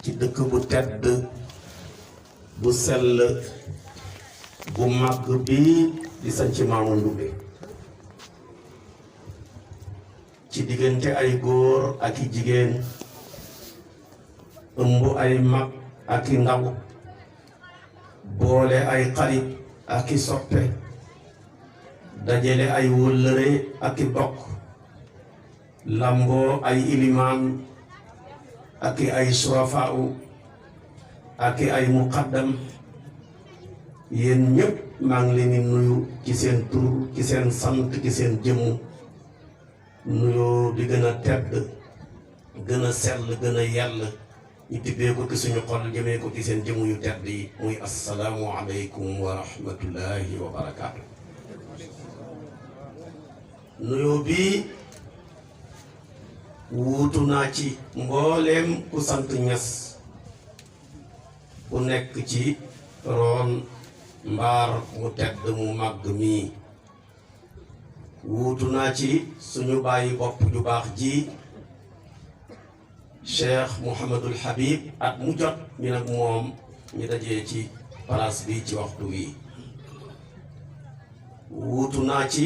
ci dëkk bu tedd bu sell bu màgg bi di Santhie Mamour Ndoumbé ci diggante ay góor ak i jigéen ëmb ay mag ak i ndaw boole ay xarit ak i soppe dajale ay wëllëre ak i bokk lamboo ay ilimaan ak i ay surafaaw ak i ay muqaddam yéen ñëpp maa ngi leen di nuyu ci seen tur ci seen sant ci seen jëmm nuyoo di gën a tedd gën a sell gën a yàll ñu tibbee ko ci suñu xol jëmee ko ci seen jëmm yu tedd yi muy assalaamu aleykum wa rahmatullahi wa barakaatu. nuyoo bi wuutu naa ci mbooleem ku sant Ñas ku nekk ci roon mbaar mu tedd mu màgg mii wuutu naa ci suñu bàyyi bopp ju baax ji Cheikh Mouhamadul Habib at mu jot ñu nag moom ñu dajee ci place bi ci waxtu wi wuutu naa ci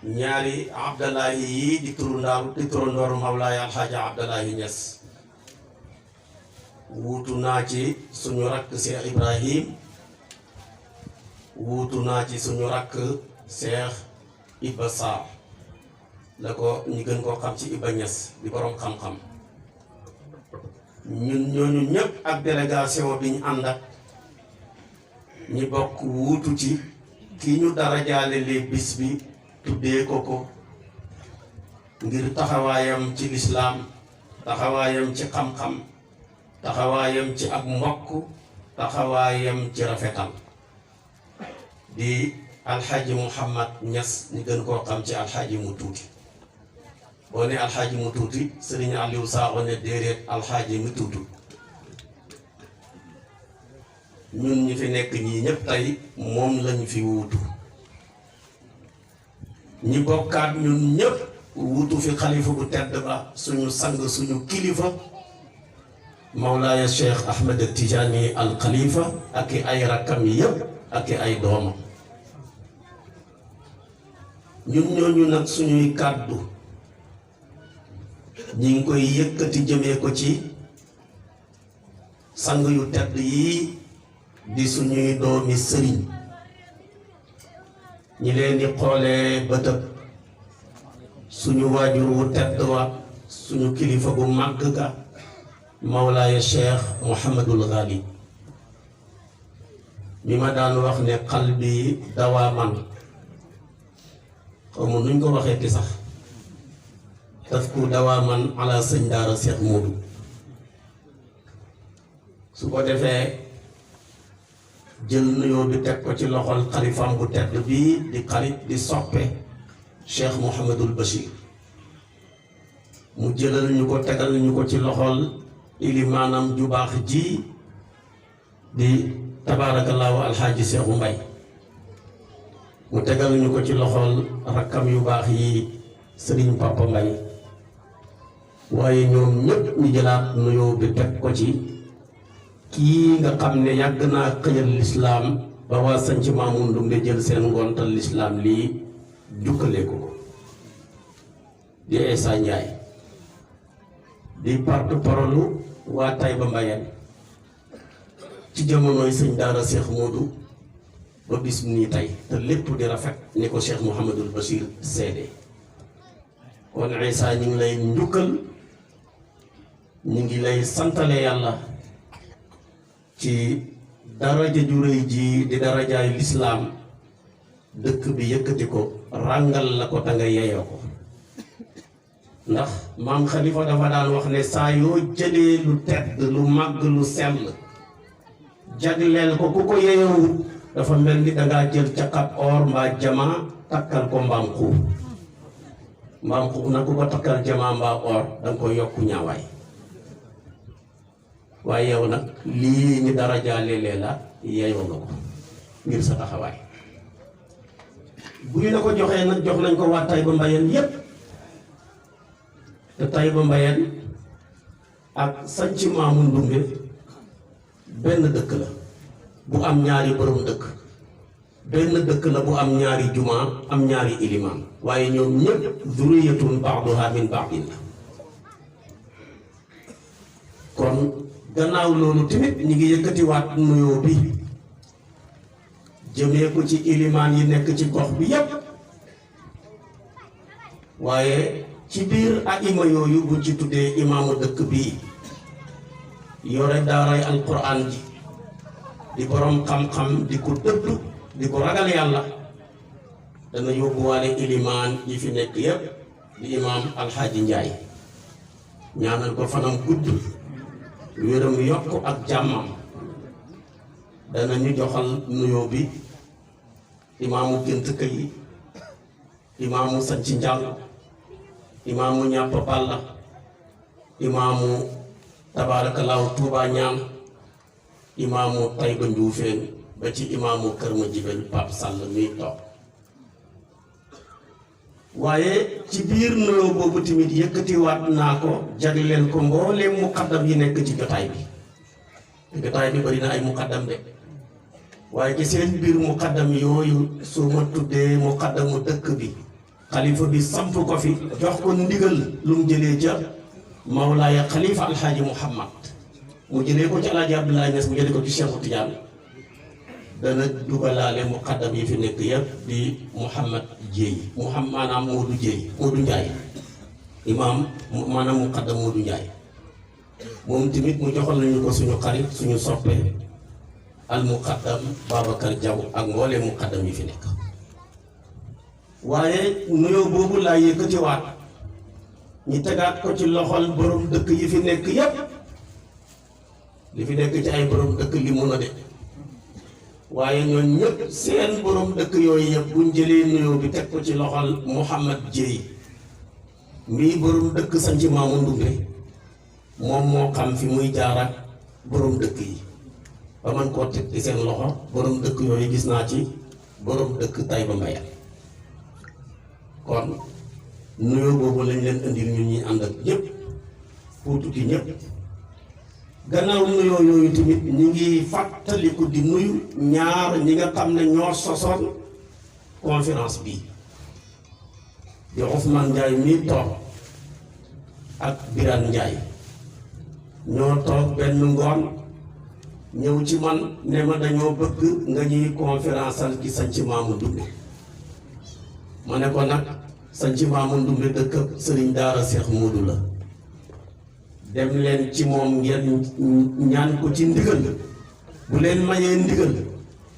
ñaari Abdallahi yi di turandooru Mawlaay Alxaaja Abdallahi Ñas wuutu naa ci suñu rakk Cheikh Ibrahim wuutu naa ci suñu rakk Cheikh Iba Sarr la ko ñu gën koo xam ci Iba Ñas di borom xam-xam ñun ñooñu ñëpp ak délégation bi ñu ànd ak ñi bokk wuutu ci ki ñu dara jaale lee bis bi tuddee ko ko ngir taxawaayam ci lislaam taxawaayam ci xam-xam taxawaayam ci ak mbokk taxawaayam ci rafetal di alxaaji Muhammad Ñas ñu gën koo xam ci alxaaji mu tuuti boo ne alxaaji mu tuuti Sëriñ Aliou Sakho ne déedéet alxaaji mu tuuti ñun ñi fi nekk ñii ñëpp tey moom lañu fi wuutu ñi bokkaat ñun ñëpp wuutu fi xalifa bu tedd ba suñu sang suñu kilifa Mawlaaya Cheikh Ahmed Tidiane al Khalifa ak i ay rakkam yëpp ak i ay doomam ñun ñooñu nag suñuy kàddu ñi ngi koy yëkkati jëmee ko ci sang yu tedd yi di suñuy doomi sëriñ ñi leen di xoolee bëtëb suñu waajur wu tedd wa suñu kilifa bu màgg ga Mawlaaya Cheikh Mouhamadul Ghali mi ma daan wax ne qalbi dawaaman xaw ma nuñ ko waxee ti sax daf ku dawaaman ala sëñ daara Cheikh Modou su ko defee jël nuyoo bi teg ko ci loxol xalifaam bu tedd bii di xarit di soppe Cheikh Mouhamadul Bachir mu jëlal ñu ko tegal ñu ko ci loxol ilimaanam ju baax ji di tabaarakallaahu alxaaji Seexu Mbay mu tegal ñu ko ci loxol rakkam yu baax yi Sëriñ Papa Mbay waaye ñoom ñëpp ñu jëlaat nuyoo bi teg ko ci kii nga xam ne yàgg naa xëyal lislaam ba waa Santhie Mamour Ndoumbé jël seen ngontal lislaam lii jukkale ko di Essa Ndiaye di porte-parole waa Taïba Mbayeen ci jamonoy sëñ daara Cheikh Modou ba bis nii tey te lépp di rafet ni ko Cheikh Mouhamadul Bachir seede kon Essa ñu ngi lay njukkal ñu ngi lay santale yàlla ci daraja ju rëy ji di darajaay lislaam dëkk bi yëkkati ko ràngal la ko ta nga yeyoo ko ndax maam Khalifa dafa daan wax ne saa yoo jëlee lu tedd lu màgg lu sell jagleel ko ku ko yeyowut dafa mel ni dangaa jël caqab or mbaa jama takkal ko mbaam xuux nag ku ko takkal jama mbaa or danga ko yokku ñaawaay waaye yow nag lii ñu dara jaalelee la yeyoo nga ko ngir sa taxawaay bu ñu la ko joxee nag jox nañ ko waa Taïba Mbayeen yépp te Taïba Mbayeen ak sanc Maamu Ndumbe benn dëkk la bu am ñaari borom dëkk, benn dëkk la bu am ñaari jumaa am ñaari ilimaan, waaye ñoom ñëpp zuriyatun ba'duha min ba'din la. kon gannaaw loolu tamit ñi ngi yëkkatiwaat nuyoo bi jëmee ko ci ilimaan yi nekk ci gox bi yépp, waaye ci biir aima yooyu buñ ci tuddee imaamu dëkk bii yore daaray alquran ji di borom xam-xam di ko dëdd di ko ragal yàlla, dana yóbbuwaale ilimaan yi fi nekk yépp di imaam alxaaji Njaay, ñaanal ko fanam gudd wéram yokk ak jàmmam. dana ñu joxal nuyoo bi imaamu gént kay, imaamu sanci njàng, imaamu ñàpp balla, imaamu tabaarakallaahu Tuuba ñaan, imaamu Tayba Njuufeen ba ci imaamu Kër Ma Jibel Pape Sall mi toog. waaye ci biir nuyoo boobu tamit yëkkatiwaat naa ko jagleel ko mbooleem muqaddam yi nekk ci jotaay bi. jotaay bi bari na ay muqaddam de, waaye ci seen biir muqaddam yooyu su ma tuddee muqaddamu dëkk bi xalifa bi samp ko fi jox ko ndigal lu mu jëlee ca Mawlaaya Xalifa Alxaaji Muhammad, mu jëlee ko ci Alaaji Abdoulaye Niass, mu jëlee ko ci Cheikhu Tidiane, dana dugalaale muqaddam yi fi nekk yëpp di Mouhamad Jéey, maanaam Moodu Jéey, Moodu Njaay, imaam maanaam muqaddam Moodu Njaay. moom tamit mu joxal nañu ko suñu xarit suñu soppe al muqaddam Babacar Diaw ak mboolee muqaddam yi fi nekk. waaye nuyoo boobu laa yëkkatiwaat ñi tegaat ko ci loxol borom dëkk yi fi nekk yépp. li fi nekk ci ay borom dëkk li mun a de, waaye ñoom ñëpp seen borom dëkk yooyu yëpp buñ jëlee nuyoo bi teg ko ci loxol Mouhamad Jéey mii borom dëkk sanc Maamu Ndumbe, moom moo xam fi muy jaar ak borom dëkk yi ba man koo teg ci seen loxo. borom dëkk yooyu gis naa ci borom dëkk Tayba Mbaye. kon nuyoo boobu lañ leen indil ñun ñi ànd ak ñëpp pour tukki ñëpp. gannaaw nuyoo yooyu tamit ñi ngi fàttaliku di nuyu ñaar ñi nga xam ne ñoo sosoon conférence bi di Ousmane Ndiaye mii toog ak Birane Ndiaye. ñoo toog benn ngoon ñëw ci man ne ma dañoo bëgg nga ñuy conférenceal ci sanc Maamu Ndumbe. ma ne ko nag sanc Maamu Ndumbe dëkk sëriñ daara Seex Moodu la, dem leen ci moom ngeen ñaan ko ci ndigal, bu leen mayee ndigal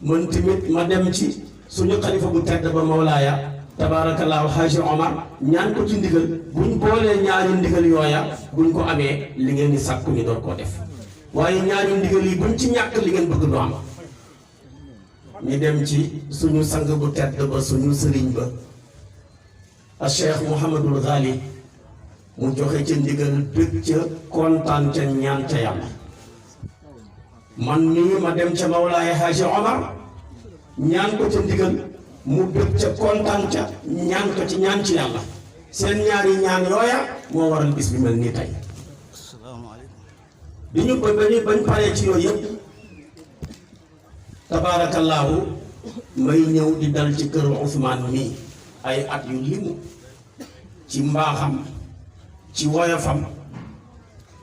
man tamit ma dem ci suñu xalifa bu tedd ba Mawlaaya tabaarakallaahu Haaji Omar ñaan ko ci ndigal. buñ boolee ñaari ndigal yooya buñ ko amee li ngeen di sàkku ñu door koo def, waaye ñaari ndigal yi buñ ci ñàkk li ngeen bëgg doo am. ñu dem ci suñu sang bu tedd ba suñu sëriñ ba a Cheikh Mouhamadul Ghali, mu joxe ca ndigal bëgg ca kontaan ca ñaan ca yàlla. man nii ma dem ca Mawlaaya Haaji Omar ñaan ko ca ndigal, mu bëgg ca kontaan ca ñaan ko ci ñaan ci yàlla. seen ñaari ñaan yooya moo waral bis bi mel nii tey. bi ñu bañ paree ci yooyu yëpp tabaarakallaahu may ñëw di dal ci kër Ousmane mii ay at yu limu, ci mbaaxam, ci woyofam,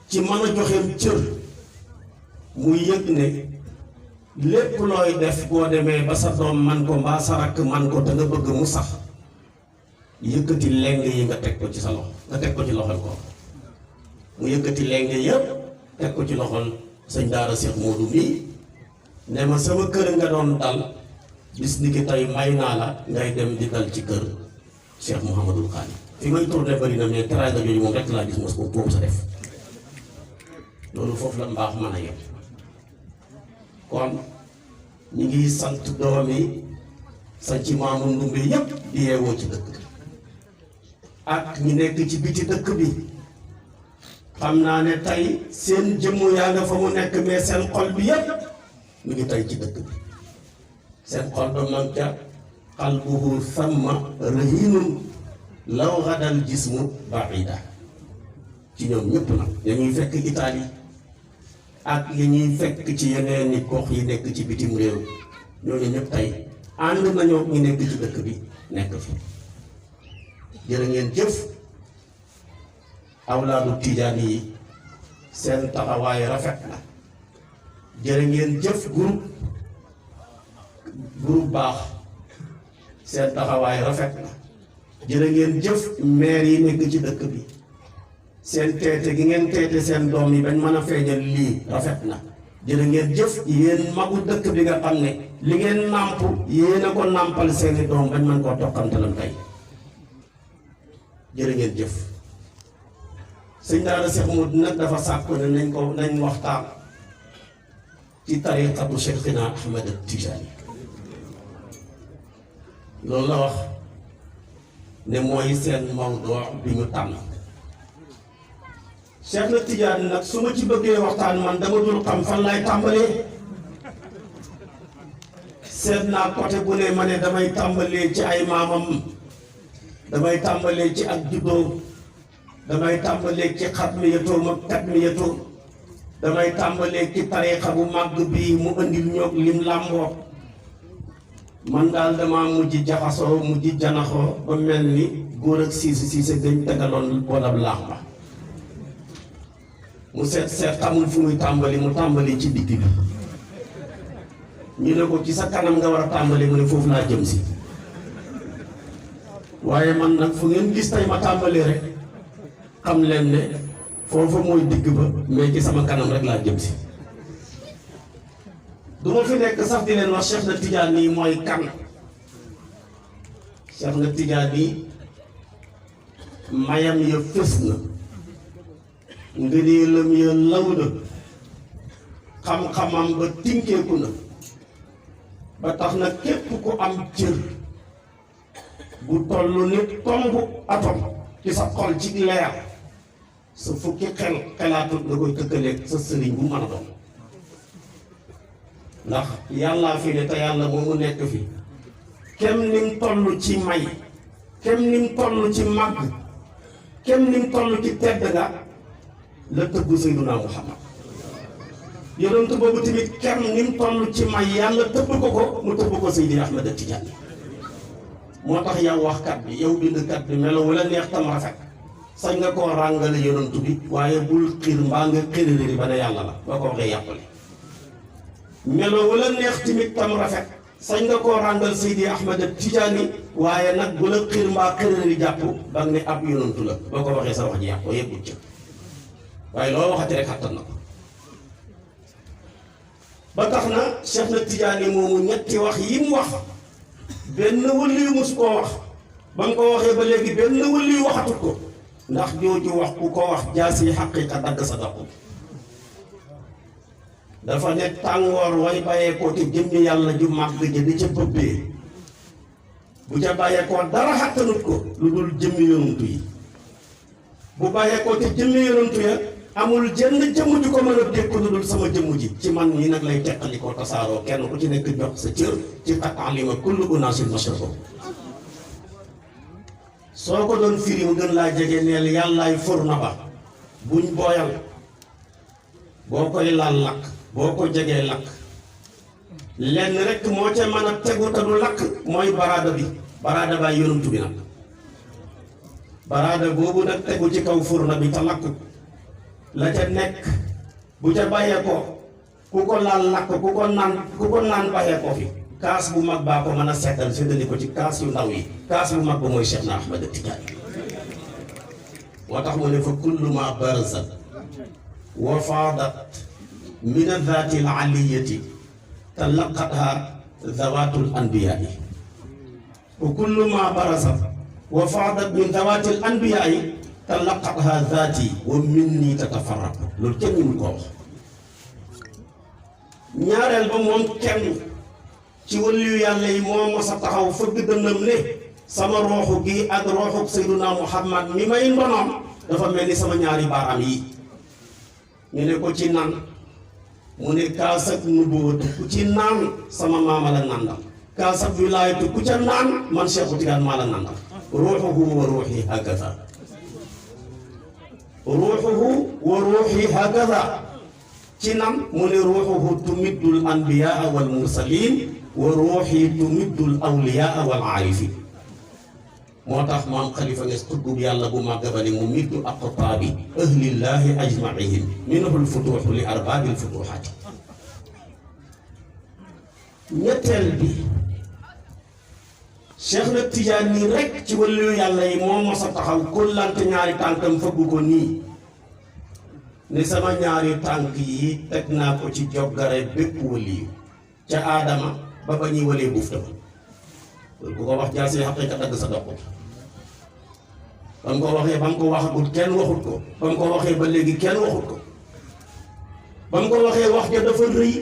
ci mën a joxeem cër, muy yëg ne lépp looy def boo demee ba sa doom man ko mbaa sa rakk man ko te nga bëgg mu sax, yëkkati leng yi nga teg ko ci sa loxo, nga teg ko ci loxol ko. mu yëkkati leng yëpp teg ko ci loxol sëñ daara Seex Moodu mii ne ma sama kër nga doon dal, bis ni ki tey may naa la ngay dem di dal ci kër Cheikh Mouhamadul Xaali. fi may tourné bari na mais teraanga jooju moom rek laa gis mos moom sa def. loolu foofu la mbaax mën a yem. kon ñu ngi sant doomi sanc Maamu Ndumbe yépp di yeewoo ci dëkk bi ak ñi nekk ci biti dëkk bi. xam naa ne tey seen jëmm yaa nga fa mu nekk, mais seen xol bi yépp mu ngi tey ci dëkk bi. seen xol ba man ca qalbuhu thamma rahinun law gadal jismu baida. ci ñoom ñëpp nag dañuy fekk Italie ak li ñuy fekk ci yeneen ni gox yi nekk ci bitim réew ñooñu ñëpp tey ànd nañoo ñu nekk ci dëkk bi nekk fi jërë ngeen jëf awlaadu tijaan yi seen taxawaay rafet na jërë ngeen jëf groupe baax seen taxawaay rafet na jërë ngeen jëf maire yi nekk ci dëkk bi seen teete gi ngeen teete seen doom yi bañ mën a feeñal lii rafet na jërë ngeen jëf yéen magu dëkk bi nga xam ne li ngeen nàmp yéen a ko nàmpal seeni doom bañ mën koo tokkantalam tey jërë ngeen jëf sëñ daara Cheikh Modou nag dafa sàkk ne nañ waxtaan ci tariqatu Cheikhina Ahmed Tijani loolu la wax ne mooy seen mawdu bi ñu tànn Cheikh na Tijani nag su ma ci bëggee waxtaan man dama dul xam fan laay tàmbalee seet naa côté bu ne ma ne damay tàmbalee ci ay maamam damay tàmbalee ci ak juddoo damay tàmbalee ci xatmiyatoom ak katmiyatoom damay tàmbalee ci tariixa bu màgg bii mu andil ñoog lim làmboo man daal dama mujj jaxasoo mujj janaxoo ba mel ni góor ak siise dañ tegaloon boolab laax ba mu seet xamul fu muy tàmbali mu tàmbali ci digg bi ñu ne ko ci sa kanam nga war a tàmbali mu ne foofu laa jëm si waaye man nag fu ngeen gis tey ma tàmbali rek xam leen ne foofu mooy digg ba mais ci sama kanam rek laa jëm si du ma fi nekk sax di leen wax Cheikh na Tidiane yi mooy kan Cheikh na Tidiane yi mayam ya fës na ngëneelam ya law na xam-xamam ba tinkeeku na ba tax na képp ku am cër bu toll ni tomb atom ci sa xol ci leer sa fukki xelaatut nga koy tëkkaleeg sa sëriñ bu mën a doon ndax yàllaa fi ne te yàlla moomu nekk fi kem nim toll ci may kem nim toll ci màgg kem nim toll ci tedd nga la tëggu Seydunaa Muhammad yonent boobu tamit kem nim toll ci may yàlla tëbb ko mu tëbb ko Seydi Ahmed Tidiane moo tax yow waxkat bi yow bindkat bi melo wala neex tam rafet sañ nga koo ràngale yonent bi waaye bul xiir mbaa nga xërëri ba ne yàlla la boo ko waxee yàqule melo wala neex tamit tam rafet sañ nga koo ràngal Seydi Ahmed Tidiane waaye nag bu la xiir mbaa xërëri jàpp ba ne ab yonent la boo ko waxee sa wax ji yàqoo yëpp ci waaye loo waxati rek xattan na ko ba tax na Cheikh na Tidiane moomu ñetti wax yi mu wax benn wëliyu mus koo wax ba nga ko waxee ba léegi benn wëliyu waxatut ko ndax jooju wax ku ko wax jaasi xaqiiqa dagg sa daqu dafa ne tàngoor way bàyyeekoo te jëmmi yàlla ju màgg ji di ca bëbbee bu ca bàyyeekoo dara xattanut ko lu dul jëmmi yonantu yi bu bàyyeekoo te jëmmi yonantu ya amul jenn jëmm ju ko mën a dékk lu dul sama jëmm ji ci man ñi nag lay teqalikoo tasaaroo kenn ku ci nekk jox sa cër ci ta'lima kullu unaasin mashrabahum soo ko doon firi mu gën laa jege neel yàllaay furna ba buñ booyal boo koy laal lakk boo ko jegee lakk lenn rek moo ca mën a tegu te du lakk mooy baraada bi baraada baay yonantu bi nag baraada boobu nag tegu ci kaw furna bi te lakk la ca nekk bu ca bàyyee ko ku ko laal lakk ku ko naan bàyyee ko fi kaas bu mag baa ko mën a seetal séddali ko ci kaas yu ndaw yi kaas bu mag ba mooy Cheikh na Ahmed Tidiane moo tax mu ne fa kullu ma barazat wa faadat min adhaati al aliyati talaqatha dhawatul anbiyaai wa kullu ma barazat wa faadat min dhawaati al anbiyaai talaqatha dhaati wa minni tatafarraq loolu kenn ñu ko wax ñaareel ba moom kenn ci waliyu yàlla yi moo mos a taxaw fëgg dënnam ne sama rooxu gi ak rooxu Seydunaa Muhammad mi may ndonoom dafa mel ni sama ñaari baaraam yi ñu ne ko ci nan mu ne kaas ak nubuwatu ku ci naan sama maama la nandal kaas ak wilaayatu ku ca naan man Cheikh Tidiane maa la nandal ruuxuhu wa ruuxi hakaza ruuxuhu wa ruuxi hakaza ci nam mu ne ruuxuhu tumiddul anbiyaa wal mursalin wa ruuxi tumiddul awliyaa wal aarifin moo tax maam Khalifa Niass tuddub yàlla bu màgg ba ne mu middu aqtaabi ahlillahi ajmaihim minhul futuuxu li arbaabil futuuxaati ñetteel bi Cheikh na Tijaan nii rek ci wàllu yàlla yi moo mos a taxaw kullante ñaari tànkam fëggu ko nii ne sama ñaari tànk yi teg naa ko ci joggare bépp waliyu ca aadama ba ba ñuy walee bufta ba ku ko wax jaasee xaqiiqa dagg sa dox ba mu ko waxee ba mu ko waxagul kenn waxut ko ba mu ko waxee ba léegi kenn waxut ko ba mu ko waxee wax ja dafa rëy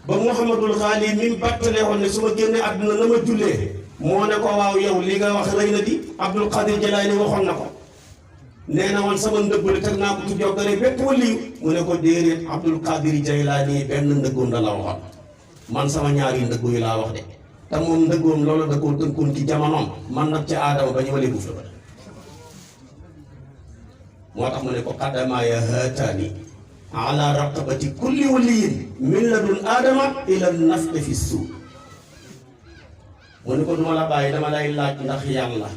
ba Muhammadul Xaali mi mu battalee woon ne su ma génnee àdduna na ma jullee moo ne ko waaw yow li nga wax rëy na di Abdul Qadir Jalaani waxoon na ko nee na woon sama ndëbbali teg naa ko ci joggare bépp waliyu mu ne ko déedéet Abdul Qadir Jaylaani benn ndëggoom la la waxoon man sama ñaari ndëggu yi laa wax de te moom ndëggoom loolu da koo tënkoon ci jamonoom man nag ci aadama ba ñu walee buuf la ba moo tax mu ne ko qadamaaya haataani ala raqabati kulli waliyin min ladun aadama ila nafqi fi suur mu ne ko duma la bàyyi dama lay laaj ndax yàlla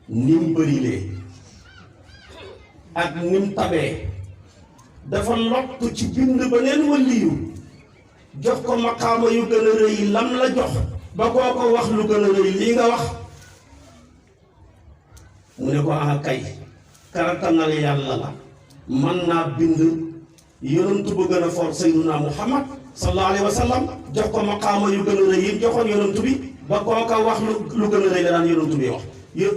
nim bërilee ak nim tabee dafa lottu ci bind ba neen waliyu jox ko maqaama yu gën a rëy lam la jox ba koo ko wax lu gën a rëy lii nga wax mu ne ko ah kay karatanal yàlla la man naa bind yonentu bu gën a for sayyiduna Muhammad sallallahu alayhi wa sallam jox ko maqaama yu gën a rëy yi joxoon yonentu bi ba koo ko wax lu gën a rëy la daan yonentu bi wax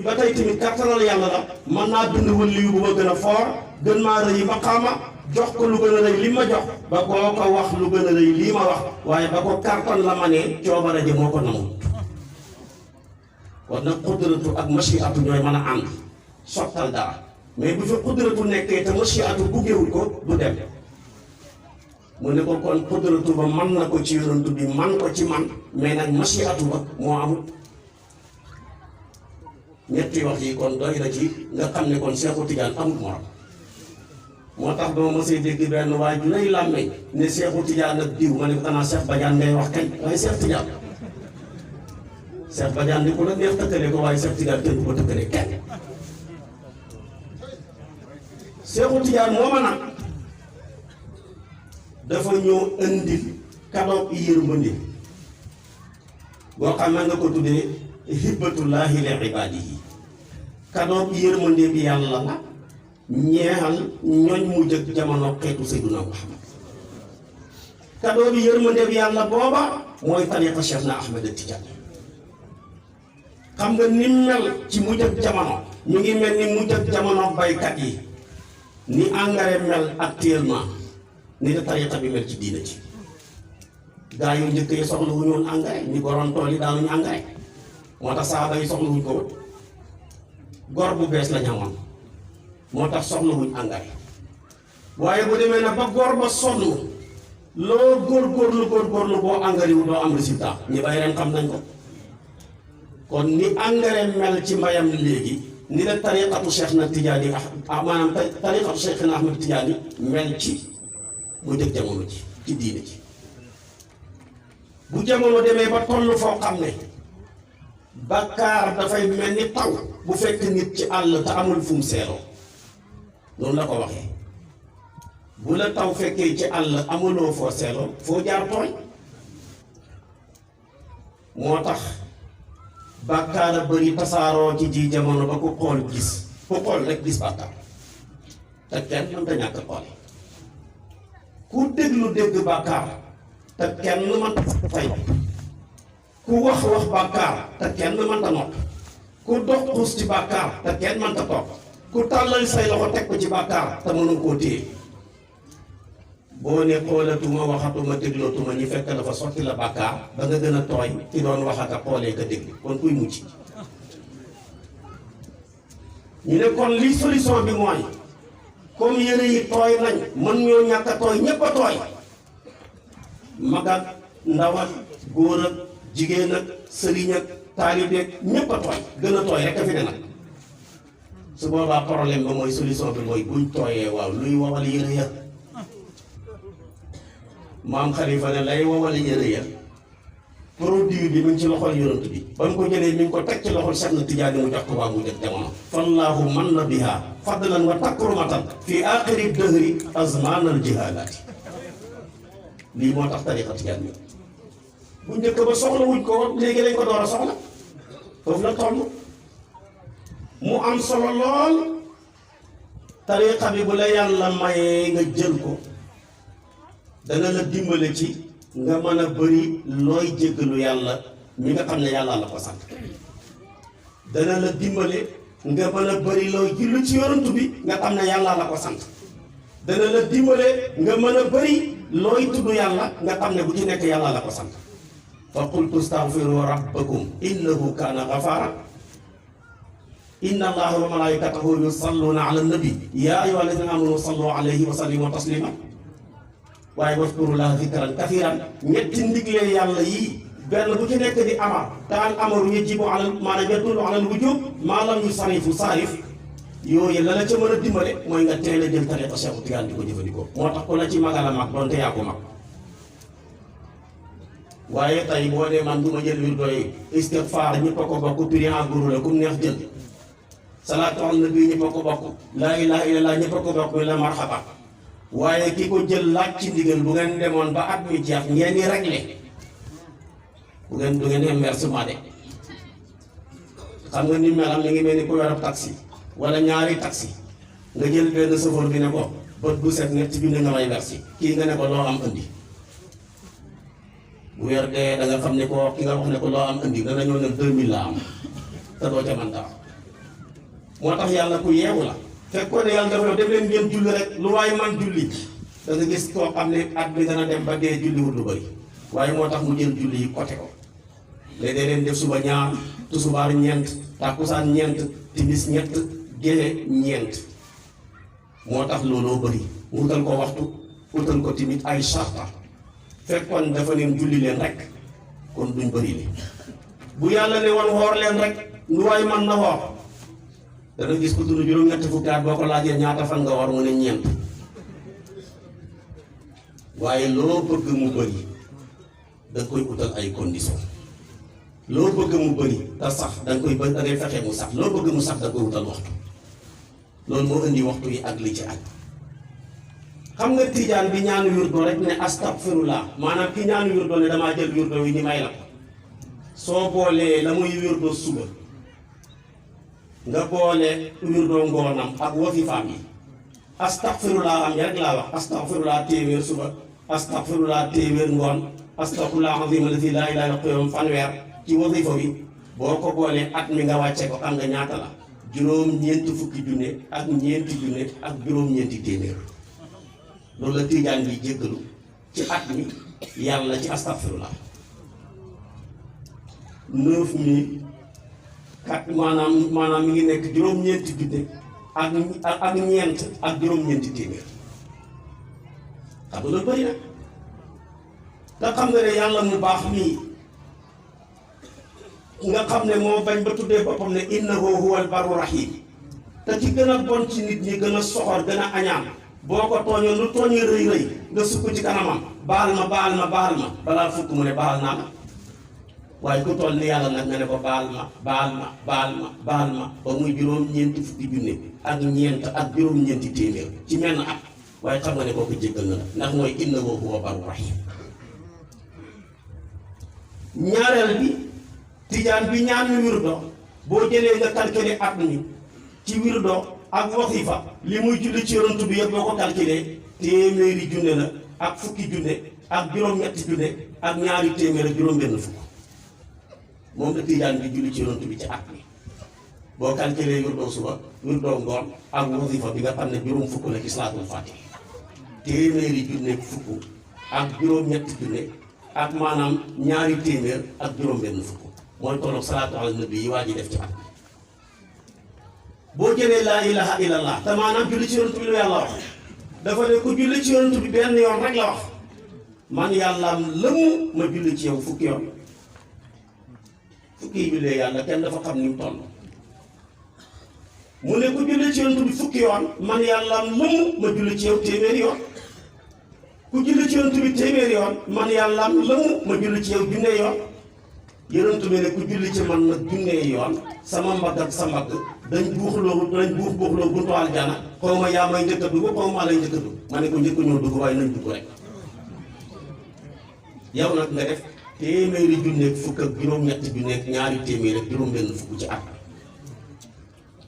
ba tey tamit karatanal yàlla la man naa bind waliyu bu ma gën a for gën maa rëy maqaama jox ko lu gën a rëy li ma jox ba koo ko wax lu gën a rëy lii ma wax waaye ba ko kartan la ma ne coobare ji moo ko nangu kon nag xudratu ak mashiatu ñooy mën a ànd sottal dara mais bu fi xudratu nekkee te mashiatu buggewul ko du dem mu ne ko kon xudratu ba man na ko ci yonantu bi man ko ci man mais nag mashiatu ba moo amul ñetti wax yi kon doy na ci nga xam ne kon Seexu Tijaan amul morom moo tax doo mosee dégg benn waaye ju lay làmmeñ ne Seexu Tijaan ak diw ma ne ko xanaa Cheikh Badiane ngay wax kañ waaye Cheikh Tijaan Cheikh Badiane ni ko la neex tëkkale ko waaye Cheikh Tijaan kenn du ko tëkkale kenn Seexu Tijaan mooma nag dafa ñëw indil cadeau yërmande boo xam ne nga ko tuddee hibbatullahi li ibaadihi cadeau yërmande bi yàlla la ñeexal ñooñ mu jëkk jamono xeetu Seydina Muhammad cadeau bi yërmande bi yàlla booba mooy tariqa Cheikh na Ahmed Tidiane xam nga ni mel ci mu jëkk jamono ñu ngi mel ni mu jëkk jamono baykat yi ni engrais mel actuellement ni la tariqa bi mel ci diina ci gaa yu njëkk yi soxla wu ñoon engrais ni goroon tool yi daanuñu engrais moo tax saaba yi soxla wuñ ko woon gor bu bees la ñamoon moo tax soxla wuñ engrais waaye bu demee nag ba gor ba sonn loo góorgóorlu boo engrais wu doo am résultat ñi bay ren xam nañ ko kon ni engrais mel ci mbayam léegi ni la tariqatu Cheikh na Tidiane maanaam tariqatu Cheikh na Ahmed Tidiane mel ci mu jëkk jamono ci diine ci bu jamono demee ba toll foo xam ne bakkaar dafay mel ni taw bu fekk nit ci àll te amul fu mu seeloo noonu la ko waxee bu la taw fekkee ci àll amuloo foo seeloo foo jaar tooy moo tax bàkkaar a bëri tasaaroo ci ji jamono ba ku xool gis ku xool rek gis bàkkaar te kenn mënta ñàkk xoole ku déglu dégg bàkkaar te kenn mënta fay ku wax bàkkaar te kenn mënta nopp ku dox xuus ci bàkkaar te kenn mënta topp ku tàllal say loxo teg ko ci bàkkaar te mënu koo téye boo ne xoolatuma waxatuma déglootuma ñi fekk dafa sotti la bàkkaar ba nga gën a tooy ci doon wax ak xoolee ka déglu kon kuy mucc ñu ne kon li solution bi mooy comme yére yi tooy nañ mën ñoo ñàkk a tooy ñépp a tooy mag ak ndaw ak góor ak jigéen ak sëriñ ak taalibe ñépp a tooy gën a tooy rek a fi ne nag su boobaa problème ba mooy solution bi mooy buñ tooyee waaw luy wowal yëre ya maam Xalifa ne lay wowal yëre ya produit bi mu ngi ci loxol yonent bi ba mu ko jëlee mi ngi ko teg ci loxol Cheikh na Tijaani mu jox ko waa mu jëg jamono fallaahu man na biha fadlan wa takrumatan fi aaxiri dëhri azmanal jihaalaati lii moo tax tariqa Tijaan bi bu njëkk ba soxla wuñ ko woon léegi lañ ko door a soxla foofu la toll mu am solo lool tariqa bi bu la yàlla mayee nga jël ko dana la dimbale ci nga mën a bëri looy jéggalu yàlla mi nga xam ne yàlla la ko sant dana la dimbale nga mën a bëri looy jullu ci yonent bi nga xam ne yàlla la ko sant dana la dimbale nga mën a bëri looy tudd yàlla nga xam ne bu ci nekk yàlla la ko sant fa qultu astaghfiru rabbakum innahu kaana ghafaara inna allaha wa malaikatahu yusalluna ala nabi ya ayyuha alladhina amanu sallu alayhi wa sallimu taslima waaye wazkurullaha zikran kathiran ñetti ndigle yàlla yii benn bu ci nekk di amar te al amaru yajibu ala maanaam yadullu ala al wujub maa lam yusarifu saarif yooyu la la ca mën a dimbale mooy nga teel a jël tariqa Cheikh Tidiane di ko jëfandikoo moo tax ku la ci magala mag doonte yaa ko mag waaye tey boo dee man du ma jël wir doy istighfar ñëpp a ko bokk prix en gros la kum neex jël salaatu ala nabi ñëpp a ko bokk laa ilaha illallah ñëpp a ko bokk mi la marhaba waaye ki ko jël laaj ci ndigal bu ngeen demoon ba at mi jeex ngeen di réglé bu ngeen du ngeen inversement de xam nga ni melam mi ngi mel ni ku yor ab taxi wala ñaari taxi nga jël benn chauffeur bi ne ko bët bu set ñetti junni nga may versi kii nga ne ko loo am indi bu weer dee da nga xam ne ko ki nga wax ne ko loo am indi dana ñëw ne 2000 la am te doo ca mën dara moo tax yàlla ku yeewu la fekkoon ne yàlla dafa def leen ngeen julli rek lu waaye man julli da nga gis koo xam ne at bi dana dem ba dee julliwut lu bëri waaye moo tax mu jël julli yi côté ko léegi day leen def suba ñaar tusubaar ñeent tàkkusaan ñeent timis ñett géxe ñeent moo tax looloo bëri wutal ko waxtu wutal ko timit ay sarta fekkoon dafa leen julli leen rek kon duñ bëri li bu yàlla ne woon xoor leen rek lu waay man na xoor dana gis ko dund juróom-ñetti fukki at boo ko laajee ñaata fan nga war mu ne ñeent waaye loo bëgg mu bëri da nga koy utal ay condition loo bëgg mu bëri te sax da nga koy da ngay fexe mu sax loo bëgg mu sax da nga koy utal waxtu loolu moo indi waxtu yi ak li ci aj xam nga tijaan bi ñaanu wirdo rek ne astaghfirullah maanaam ki ñaanu wirdo ne damaa jël wirdo wi ni may la ko soo boolee la muy wirdo suba nga boole wirdo ngoonam ak wazifaam yi astaghfirullah am ya rek laa wax astaghfirullah téeméer suba astaghfirullah téeméer ngoon astaghfirullah azim alladi laa ilaaha illa huwa fanweer ci wazifa wi boo ko boolee at mi nga wàcce ko xam nga ñaata la juróom-ñeenti fukki junne ak ñeenti junne ak juróom-ñeenti téeméer loolu la tijaan bi jéggalu ci at mi yàlla ci astaghfirullah 9000 kat maanaam mi ngi nekk juróom-ñeenti junne ak ñeent ak juróom-ñeenti téeméer xam nga loolu bëri na te xam nga ne yàlla mu baax mii nga xam ne moo bañ ba tuddee boppam ne innahu huwal barru rahim te ci gën a bon ci nit ñi gën a soxor gën a añaan boo ko tooñoon lu tooñee rëy rëy nga sukk ci kanamam baal ma balaa fukk mu ne baal naa la waaye ku toll ni yàlla nag nga ne ko baal ma ba muy juróom-ñeenti fukki junne ak ñeent ak juróom-ñeenti téeméer ci menn at waaye xam nga ne kooku jéggal na la ndax mooy innahu huwa barru rahim ñaareel bi tijaan bi ñaan wirdo boo jëlee nga calculer at mi ci wirdo ak wasifa li muy julli ci yonent bi yëpp boo ko calculer téeméeri junne la ak fukki junne ak juróom-ñetti junne ak ñaari téeméer ak juróom-benn fukk moom la tijaan bi julli ci yonent bi ci at mi boo calculer wirdo suba wirdo ngoon ak wasifa bi nga xam ne juróom fukk la ci salaatul faatiha téeméeri junne fukk ak juróom-ñetti junne ak maanaam ñaari téeméer ak juróom-benn fukk mooy tolloog salaatu ala nabi yi waa ji def ci at mi boo jëlee laa ilaha illallah te maanaam julli ci yonent bi lu yàlla wax dafa ne ku julli ci yonent bi benn yoon rek la wax man yàllaam lëmu ma julli ci yow fukki yoon fukki yi jullee yàlla kenn dafa xam ni mu toll mu ne ku julli ci yonent bi fukki yoon man yàlla lëmm ma julli ci yow téeméeri yoon ku julli ci yonent bi téeméeri yoon man yàlla lëmm ma julli ci yow junne yoon yonent bi ne ku julli ci man nag junne yoon sama mbagg ak sa mbagg dañ buuxloo buntu aljana xaw ma yaa may njëkk a dugg xaw ma lay njëkk a dugg ma ne ko njëkk ñoo dugg waaye nañ dugg rek yow nag nga def téeméeri junneeg fukk ak juróom-ñetti junneeg ñaari téeméer ak juróom-benn fukk ci at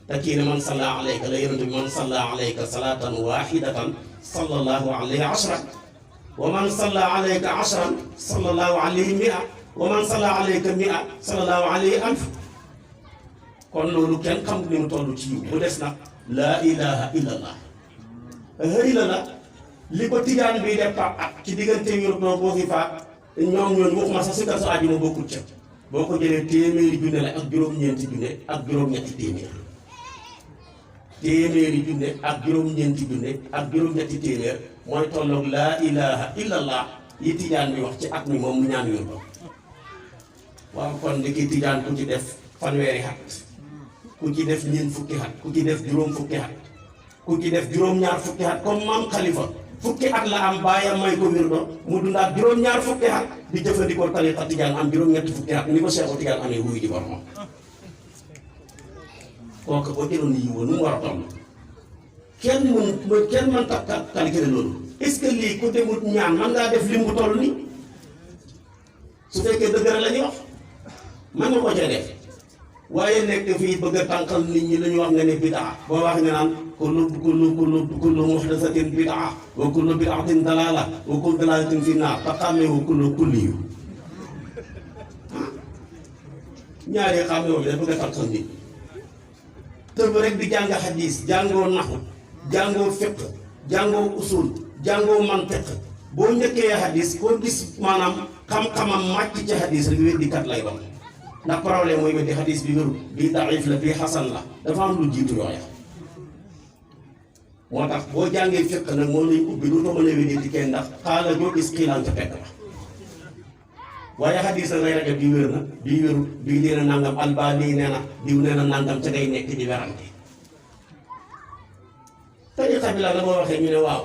te kii ne man salla alayka la yonent bi man salla alayka salatan wahidatan sallallahu alayhi ashran wa man salla alayka ashran sallallahu alayhi mi'a wa man salla alayka mi'a sallallahu alayhi alf kon loolu kenn xam ni mu toll ci yiw bu des nag laa ilaha illallah xëy la la li ko tijaan bi def par at ci diggante yor doo boo fi faat ñoom ñooñu waxuma sax si kar sa àjjuma bokkul ca boo ko jëlee téeméeri junne la ak juróom-ñeenti junne ak juróom-ñetti téeméer téeméeri junne ak juróom-ñeenti junne ak juróom-ñetti téeméer mooy tolloog laa ilaha illallah yi tijaan bi wax ci at mi moom mu ñaan yor ko waaw kon di ki tijaan ku ci def fanweeri at ku ci def ñeent fukki at ku ci def juróom fukki at ku ci def juróom-ñaar fukki at comme maam Khalifa fukki at la am baayam may ko wirdo mu dundaat juróom-ñaar fukki at di jëfandikoo tariqa tijaan am juróom-ñetti fukki at ni ko Seexu Tijaan amee wuyu di boromam kooku boo jëloon yi woon nu mu war a toll kenn mën ta calculer loolu est-ce que lii ku demut ñaan man ngaa def lim bu toll ni su fekkee dëgg rek la ñuy wax man nga ko cee def waaye nekk fii bëgg a tànqal nit ñi la ñu wax nga ne bidaa boo wax nga naan kullu muhdathatin bidaa wa kullu bidaatin dalaala wa kullu dalaalatin fi naar te xàmmee wu kulli yu ñaari xàmmee wu dafa bëgg a tànqal nit tëb rek di jàng xadiis jàngoo naxu jàngoo fiq jàngoo usul jàngoo mantiq boo njëkkee xadiis koo gis maanaam xam-xamam màcc ci xadiis rek weddikat lay doon ndax problème mooy weddi xadiis bi wéru bii daif la bii xasan la dafa am lu jiitu yooya moo tax boo jàngee fiq nag moo lay ubbi du mën a weddi ci kenn ndax xaala joo gis xiilaan ca fekk la waaye xadiis la ngay ragal bii wér na bii wéru bii nee na nangam Albani nee na diw nee na nangam ca ngay nekk di werante tariqa bi la boo waxee ñu ne waaw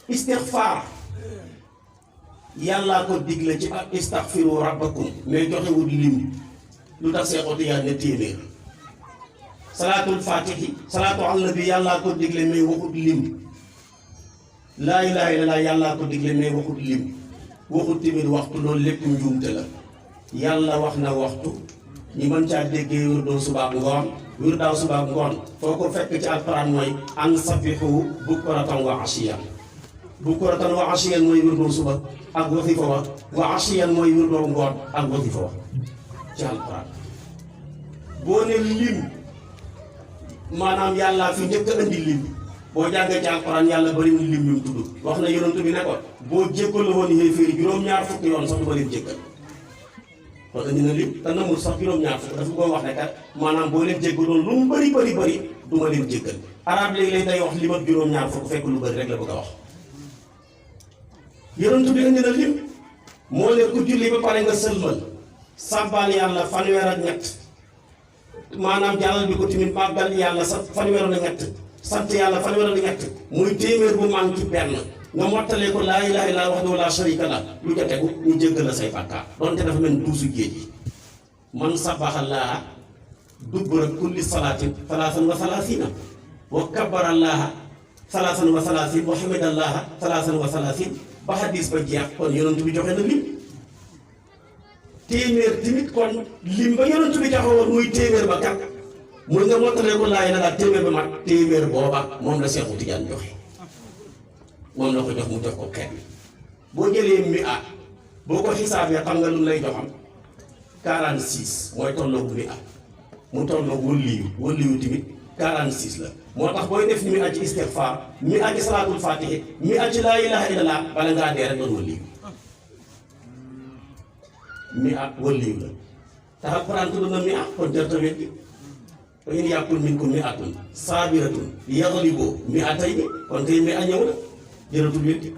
istixfaar yàllaa ko digle ci ak istaxfiru rabbakum mais joxewul lim lu tax Seexu Tijaan ne téeméer salaatul faatihi salaatu ala nabi yàllaa ko digle mais waxut lim laa ilaaha illallaah yàllaa ko digle mais waxut lim waxut tamit waxtu loolu lépp njuumte la yàlla wax na waxtu ñi mën caa déggee wirdoo subaak ngoon wirdaaw subaak ngoon foo ko fekk ci alquran mooy an sabbihu bukratan wa ashiyan bukratan wa ashiyan mooy wirdoo suba ak wasifa wa ashiyan mooy wirdoo ngoon ak wasifa wa ci alquran boo ne lim maanaam yàllaa fi njëkk a indi lim boo jàngee ci alquran yàlla bariwul lim ñu tudd wax na yonent bi ne ko boo jéggalu woon yéeféeri juróom-ñaar fukki yoon sax du ma leen jéggal kon indi na lim te namul sax juróom-ñaar fukk dafa ko wax ne kat maanaam boo leen jéggaloon lu mu bari du ma leen jéggal arab léegi-léeg day wax lim ak juróom-ñaar fukk fekk lu bari rek la bëgg a wax yonent bi indi na lim moo leen ku julli ba pare nga sëlmal sàbbaal yàlla fanweer ak ñett maanaam jàllal bi ko tamit màggal yàlla sa fanweer ak ñett sant yàlla fanweer ak ñett muy téeméer bu man ci benn nga mottalee ko laa ilaaha illallaah wahdahu laa shariika lahu lu ca tegu ñu jéggal la say bàkkaar donte dafa mel duusu géej gi man sabbaxallaaha dubura kulli salaatin salaasan wa salaasiina wa kabbarallaaha salaasan wa salaasiin wa hamidallaaha salaasan wa salaasiin ba xadis ba jeex kon yonent bi joxe na lim téeméer tamit kon lim ba yonent bi joxe woon muy téeméer ba kat muy nga mottalee ko laa ilaaha illallaah téeméer ba mat téeméer booba moom la Seexu Tijaan joxe moom la ko jox mu jox ko xeet bi boo jëlee mi at boo ko xisaabee xam nga lu lay joxam 46 mooy tolloog mi at mu tolloog wëlliyu tamit 46 la moo tax booy def mi at ci istixfaar mi at ci salaatul faatihi mi at ci laa ilaaha illallaah bala ngaa dee rek doon wëlliyu mi at wëlliyu la tax alquran tudd na mi at kon jarta weddi fa in yakun minkum mi'atun saabiratun yaglibu mi'atayni kon tey mi at ñëw na jërëtul weddi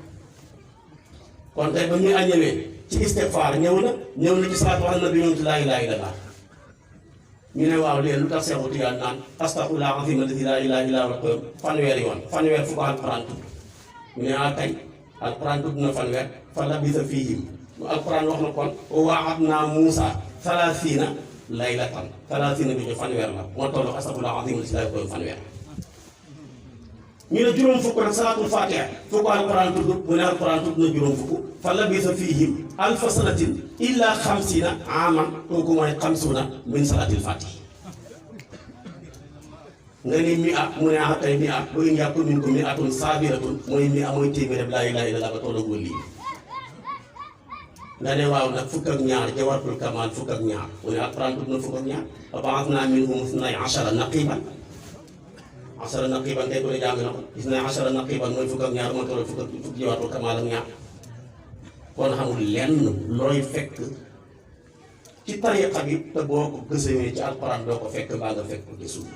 kon tey ba muy añëwee ci istixfaar ñëw na ci salaatu ala nabi ñëw ci laa ilaaha illallaah ñu ne waaw léegi lu tax Seexu Tijaan naan astaghfirullah azim alladi laa ilaaha illaa huwa fanweeri yoon fanweer fu ko alquran tudd ñu ne kay alquran tudd na fanweer fa labisa fiihim alquran wax na kon wa wa'adnaa Muusaa 30 laylatan 30 bi ñu fanweer la moo toll astaghfirullah azim alladi laa ilaaha illaa huwa fanweer ñu ne juróom fukk nag salaatul faatiha fu ko alquran tudd mu ne alquran tudd na juróom fukk fa labisa fiihim alfa sanatin illa 50 aaman kooku mooy 50 min salaatil faatihi nga ni mi at mu ne tey mi at ba in yakun minkum mi'atun saabiratun mooy mi mooy téeméer laa ilaaha illallaah ba tollagul lii nga ne waaw nag fukk ak ñaar jawharatul kamaal fukk ak ñaar mu ne alquran tudd na fukk ak ñaar wa ba'athnaa minhum ithnay ashara naqiiban ashara naqiiban tey ko ne jàng na ko ithnay ashara naqiiban mooy fukk ak ñaar moo toll fukk jawharatul kamaal ak ñaar kon xamul lenn looy fekk ci tariqa bi te boo ko gësëwee ci alquran doo ko fekk mbaa nga fekk ko ci suuf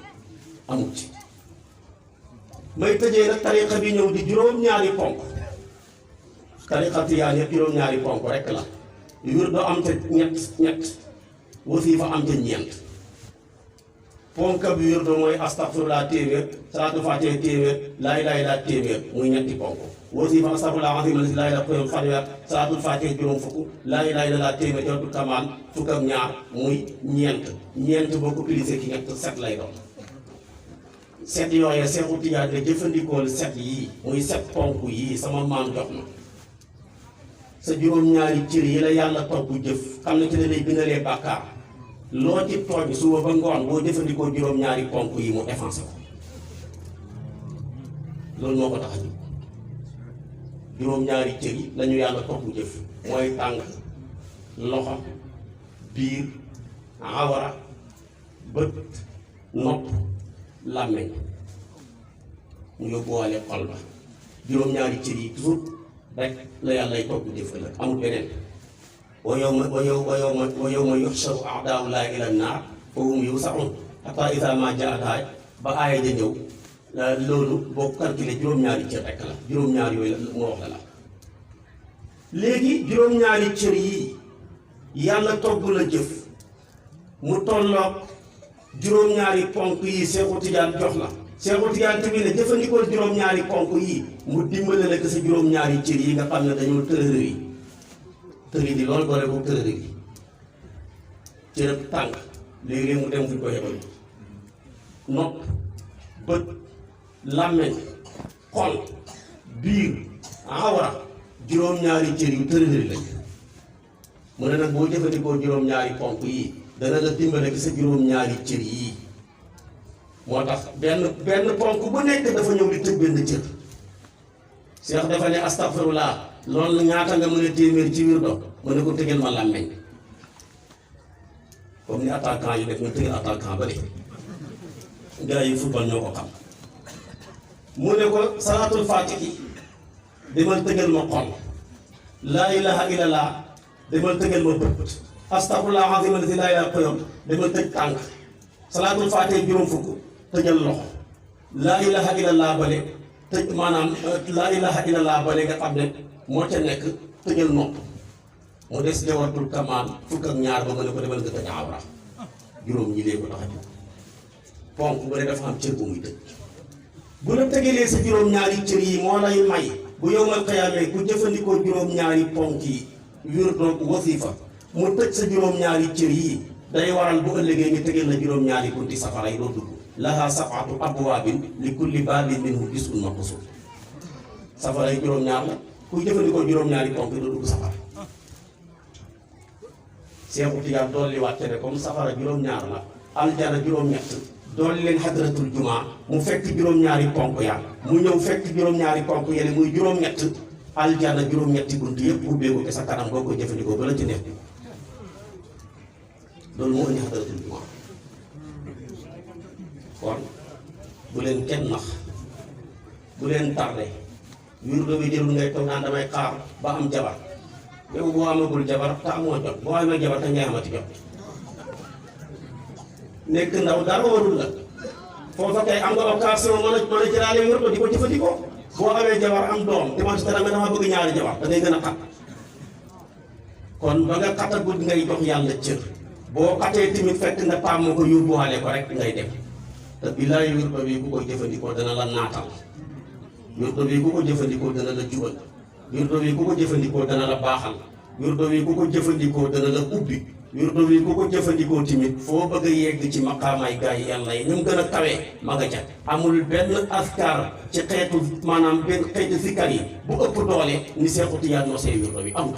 amul ci may tëjee nag tariqa bi ñëw di juróom-ñaari ponk tariqa tijaan yëpp juróom-ñaari ponk rek la wirdo am te ñett wasifa am te ñeent ponk bi wirdo mooy astaghfirullah téeméer salaatu faatiha téeméer laa ilaaha illallaah téeméer muy ñetti ponk wasifa astaghfirullah azim alladi laa ilaaha illaa huwa fanweer salaatul faatiha juróom fukk laa ilaaha illallaah téeméer jawharatul kamaal fukk ak ñaar muy ñeent boo ko utilisé ci ñett set lay doon set yooyee Seexu Tijaan ne jëfandikool set yii muy set ponk yii sama maam jox na sa juróom-ñaari cër yi la yàlla togg jëf xam ne ci la lay bindalee bàkkaar loo ci tooñ suba ba ngoon boo jëfandikoo juróom-ñaari ponk yi mu effacé ko loolu moo ko tax a jóg juróom-ñaari cër yi lañu yàlla togg jëf mooy tànk loxo biir awara bët nopp làmmeñ mu yóbbuwaale xol ba juróom-ñaari cër yi toujours rek la yàllay togg jëf la amul beneen wa yawma yuhsharu a'daa'ullaahi ila n-naar fa hum yuuza'uun hattaa izaa maa jaa'at ba aaya ja ñëw loolu boo calculé juróom-ñaari cër rek la juróom-ñaari yooyu la moo wax la léegi juróom-ñaari cër yii yàlla togg la jëf mu tolloog juróom-ñaari ponk yi Seexu Tijaan jox la Seexu Tijaan tamit ne jëfandikoo juróom-ñaari ponk yi mu dimbale la ko sa juróom-ñaari cër yi nga xam ne dañoo tërëri yi tëri di loolu doole boobu tërëri yi cërëb tànk léegi-léegi mu dem fu ñu ko yebal nopp bët làmmeñ xol biir awra juróom-ñaari cër yu tërëri lañ mu ne nag boo jëfandikoo juróom-ñaari ponk yi dana la dimbale ki sa juróom-ñaari cër yii moo tax benn ponk bu nekk dafa ñëw di tëj benn cër Cheikh dafa ne astaghfirullah loolu ñaata nga mën a téeméer ci wirdo mu ne ko tëjal ma làmmeñ comme ni attaquant yi def ñu tëjal attaquant ba de gars yi football ñoo ko xam mu ne ko salaatul faatihi demal tëjal ma xol laa ilaha illallah demal tëjal ma bët astaghfirullah azim alladi laa ilaaha illaa huwa demal tëj tànk salaatul faatiha juróom fukk tëjal loxo laa ilaha illallah bale tëj maanaam laa ilaha illallah bale nga xam ne moo ca nekk tëjal nopp mu des jawharatul kamaal fukk ak ñaar ba nga ne ko demal nga tëj awra juróom ñi lee ko tax a jóg ponk bu ne dafa am cër bu muy tëj bu la tëgalee sa juróom-ñaari cër yi moo lay may bu yowmal qiyaamee ku jëfandikoo juróom-ñaari ponk yi wirdo wasifa mu tëj sa juróom-ñaari cër yi day waral bu ëllëgee nga tëgal la juróom-ñaari bunti safara yi doo dugg lahaa sab'atu abwaabin li kulli baabin minhum juz'un maqsuum safara yi juróom-ñaar la ku jëfandikoo juróom-ñaari ponk yi doo dugg safara Seexu Tijaan dolli waat ne comme safara juróom-ñaar la aljana juróom-ñett dolli leen hadratul jumaa mu fekk juróom-ñaari ponk ya mu ñëw fekk juróom-ñaari ponk yene muy juróom-ñett aljana juróom-ñetti bunt yëpp ubbeeku te sa kanam boo ko jëfandikoo ba la ci nekk loolu moo indi hadratul jumaa kon bu leen kenn nax bu leen tardé wirdo bi jëlul ngay toog naan damay xaar ba am jabar yow boo amagul jabar te amoo jot boo amee jabar te ngay amati jot nekk ndaw dara warul la foofa kay am nga occasion mën a jëlaale wirdo di ko jëfandikoo boo amee jabar am doom te man si dara nga dama bëgg ñaari jabar da ngay gën a xat kon ba nga xatagul ngay jox yàlla cër boo xatee tamit fekk nga tàmm ko yóbbuwaale ko rek ngay dem te billaay wirdo bi ku koy jëfandikoo dana la naatal wirdo bi ku ko jëfandikoo dana la jubal wirdo bi ku ko jëfandikoo dana la baaxal wirdo bi ku ko jëfandikoo dana la ubbi wirdo bi ku ko jëfandikoo tamit foo bëgg a yegg ci maqaamaay gaa yi yàlla yi ni mu gën a kawee ma nga ca amul benn askar ci xeetu maanaam benn xeetu sikkar yi bu ëpp doole ni Seexu Tijaan nosee wirdo bi amul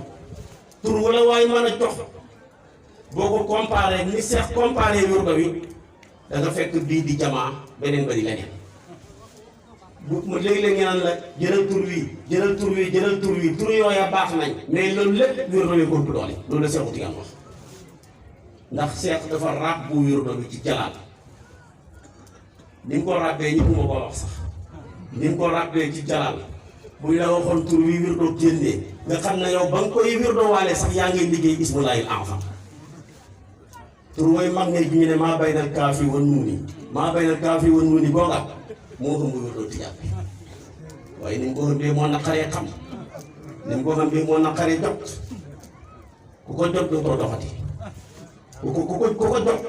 tur wala waaye mën a jox boo ko comparé ni Seex comparé wirdo bi da nga fekk bii di jamaa beneen ba di leneen bu léegi-léegi ngeen naan la jëlal tur wi jëlal tur wi jëlal tur wi tur yooya baax nañ mais loolu lépp wirdo bi ko ëpp doole loolu la Seexu Tijaan wax ndax Seex dafa ràbbu wirdo bi ci jalaal ni mu ko ràbbee ñi ma ko wax sax ni mu ko ràbbee ci jalaal buñ la waxoon tur wi wirdo génnee nga xam ne yow ba nga koy wirdo waale sax yaa ngi liggéey ismullaahil a'zam tur mooy mag ne bi ñu ne maa baynal kaafi wan nuuni maa baynal kaafi wan nuuni googa moo ëmb wirdo Tijaan bi waaye ni mu ko ëmbee moo naqaree xam ni mu ko ëmbee moo naqaree jot ku ko jot doo ko doxati ku ko jot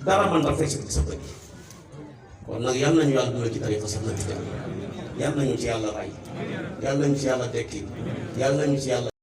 dara man da fekk ci sa bët yi kon nag yal nañu yàlla dundal ci tariixa Seex Ahmad Tijaan yal nañu ci yàlla ray yal nañu ci yàlla dekki yal nañu ci yàlla